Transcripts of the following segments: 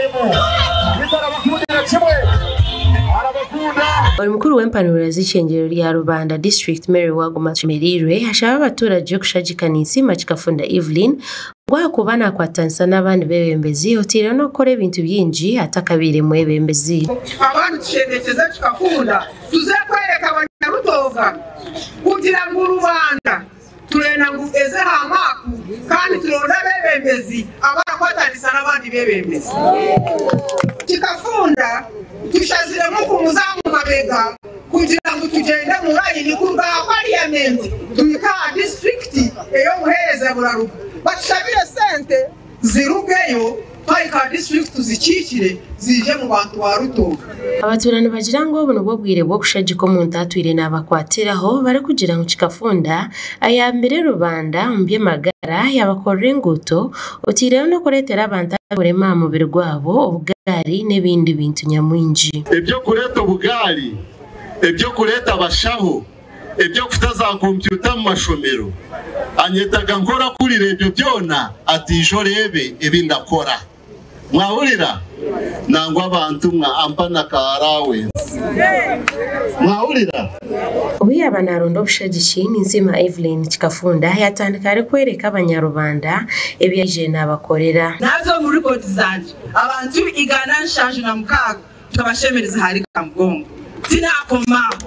Karibu. Beitu arabakundira kimwe. Arabakunda. Ori mukuru w'empanura z'eishengyero rya Rubanda District Mary Waguma Tushemereirwe ashaba abaturage kushagika Ninsiima Kikafunda Evelyn ngu ahakuba nakwatanisa n'abandi beebembezi oteireho n'okukora ebintu bingi atakabaire mwebembezi. Abandi tushendekyeze Kikafunda tuze kwereka abanyarutoga kugira ngu rubanda turenda ngu eze aha maapu kandi turonde abeebembezi abarakwatanisa n'abandi beebembezi. Kikafunda tushaziremu kumuza omu mabega kugira ngu tugyende mu layini kuruga aha parliament tuhike aha disiturikiti ey'obuheereza buraruga. Batushabire sente zirugeyo twahika aha disiturikiti tuzikiikire ziije mu bantu ba Rutooro. Abatuura nibagira ngu obu nibwo bwire bw'okushagika omuntu atwire nabakwatiraho barikugira ngu Kikafunda ayambire rubanda omu by'amagara yabakorera enguuto oteireho n'okureetera abantu abarema aha mubiri gwabo obugaari n'ebindi bintu nyamwingi. Eby'okureeta obugaari, eby'okureeta abashaho, eby'okuta za kompyuta omu mashomero, anyetaga nk'orakurira ebyo byona ati ija oreebe ebi ndakora. Mwahurira? Nangwa abantu mwa ampa na ka allowance. Mwahurira? Obu yaaba naaronda obushagiki, Ninsiima Evelyn Kikafunda yaatandika arikworeka abanyarubanda ebi yaije naabakorera. Naaza omu rikodi zangye, abantu 176 tukabashemereza ahari Kamugongo. Tinaakoma aho.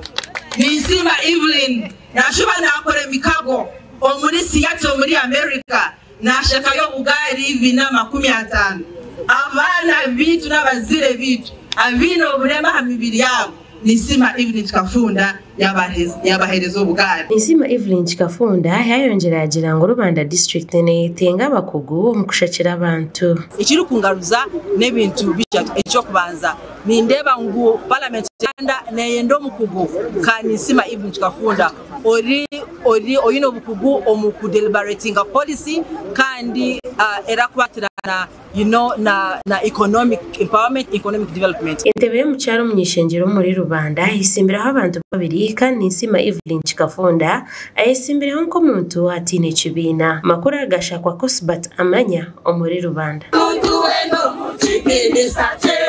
Ninsiima Evelyn naashuba naakora emikago omuri Seattle omuri America, naashakayo obugaari 450. Abaana baitu n'abazaire baitu abaine oburema aha mibiri yaabo, Ninsiima Evelyn Kikafunda yaabaheereza obugaari. Ninsiima Evelyn Kikafunda yaayongyera yaagira ngu Rubanda disiturikiti neyetenga abakugu omu kushakira abantu. Ekirikungaruza n'ebintu bishatu. Eky'okubanza, nindeeba ngu Paramenti ya Uganda neyenda omukugu nka Ninsiima Evelyn Kikafunda ori ori oine obukugu omu kudeliberatinga policy kandi erakwatirana you know, na, na economic empowerment, economic development. Entebe y'omukyara omuny'eishengyero omuri Rubanda eyetsimbirweho abantu babiri kandi Ninsiima Evelyn Kikafunda ayetsimbirweho nk'omuntu ataine kibiina. Amakuru aga gashakwa Cosbert Amanya omuri Rubanda. Omuntu weena omu kibiinisa kye.